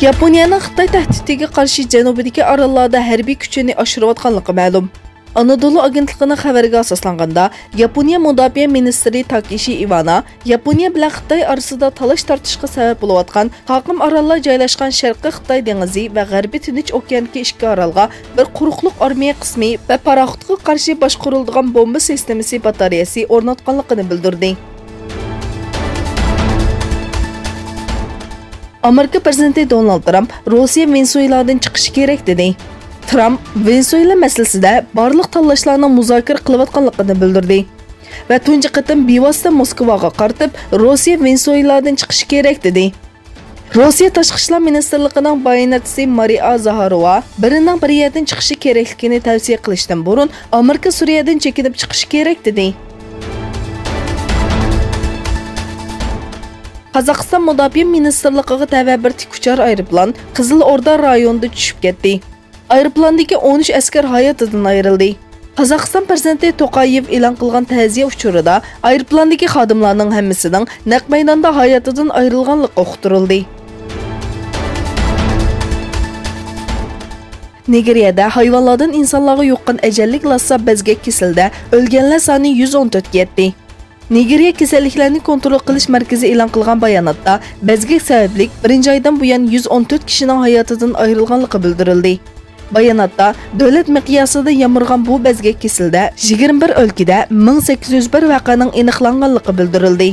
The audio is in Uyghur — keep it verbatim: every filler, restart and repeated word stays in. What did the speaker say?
ياپونىيەنىڭ خىتاي تەھدىتىگە قارشى جەنۇبىدىكى ئاراللاردا ھەربىي كۈچىنى ئاشۇرۇۋاتقانلىقى مەلۇم. ئانادولۇ ئاگېنتلىقىنىڭ خەۋىرىگە ئاساسلانغاندا، ياپونىيە مۇداپىئە مىنىستىرى تاكېشى ئىۋانا ياپونىيە بىلەن خىتاي ئارىسىدا تالاش-تارتىشقا سەۋەب بولۇۋاتقان قاقىم ئاراللار جايلاشقان شەرقىي خىتاي دېڭىزى ۋە غەربىي تىنچ ئوكياندىكى ئىككى ئارالغا بىر قۇرۇقلۇق ئارمىيە قىسمى ۋە پاراخوتقا قارشى باشقۇرۇلىدىغان بومبا سىستېمىسى باتارېيەسى ئورناتقانلىقىنى بىلدۈردى. ئامېرىكا پىرېزىدېنتى دونالد ترامپ روسىيە ۋېنېسۇېلادىن چىقىشى كېرەك دېدى. ترامپ ۋېنېسۇېلا مەسىلىسىدە بارلىق تاللاشلارنىڭ مۇزاكىرە قىلىۋاتقانلىقىنى بىلدۈردى ۋە تۇنجى قېتىم بىۋاسىتە موسكۋاغا قارىتىپ، روسىيە ۋېنېسۇېلادىن چىقىشى كېرەك دېدى. روسىيە تاشقى ئىشلار مىنىستىرلىقىنىڭ باياناتچىسى مارىيا زاھاروۋا بىرىنىڭ بىر يەردىن چىقىشى كېرەكلىكىنى تەۋسىيە قىلىشتىن بۇرۇن، ئامېرىكا سۈرىيەدىن چېكىنىپ چىقىشى كېرەك دېدى. قازاقىستان مۇداپىئە مىنىستىرلىقىغا تەۋە بىر تىكئۇچار ئايروپىلان قىزىل ئوردا رايونىدا چۈشۈپ كەتتى. ئايروپىلاندىكى ئون ئۈچ ئەسكەر ھاياتىدىن ئايرىلدى. قازاقىستان پىرېزىدېنتى توقايېۋ ئېلان قىلغان تەزىيە ئۇچۇرىدا ئايروپىلاندىكى خادىملارنىڭ ھەممىسىنىڭ نەق مەيداندا ھاياتىدىن ئايرىلغانلىقى ئۇقتۇرۇلدى. نىگېرىيەدە ھايۋانلاردىن ئىنسانلارغا يۇققان ئەجەللىك لاسسا بەزگەك كېسىلىدە ئۆلگەنلەر سانى يۈز ئون تۆتكە يەتتى. نىگېرىيە كېسەللىكلەرنى كونترول قىلىش مەركىزى ئېلان قىلغان باياناتتا، بەزگەك سەۋەبلىك بىرىنچى ئايدىن بۇيان يۈز ئون تۆت كىشىنىڭ ھاياتىدىن ئايرىلغانلىقى بىلدۈرۈلدى. باياناتتا، دۆلەت مىقياسىدا يامرىغان بۇ بەزگەك كېسىلىدە يىگىرمە بىر ئۆلكىدە مىڭ سەككىز يۈز بىر ۋەقەنىڭ ئېنىقلانغانلىقى بىلدۈرۈلدى.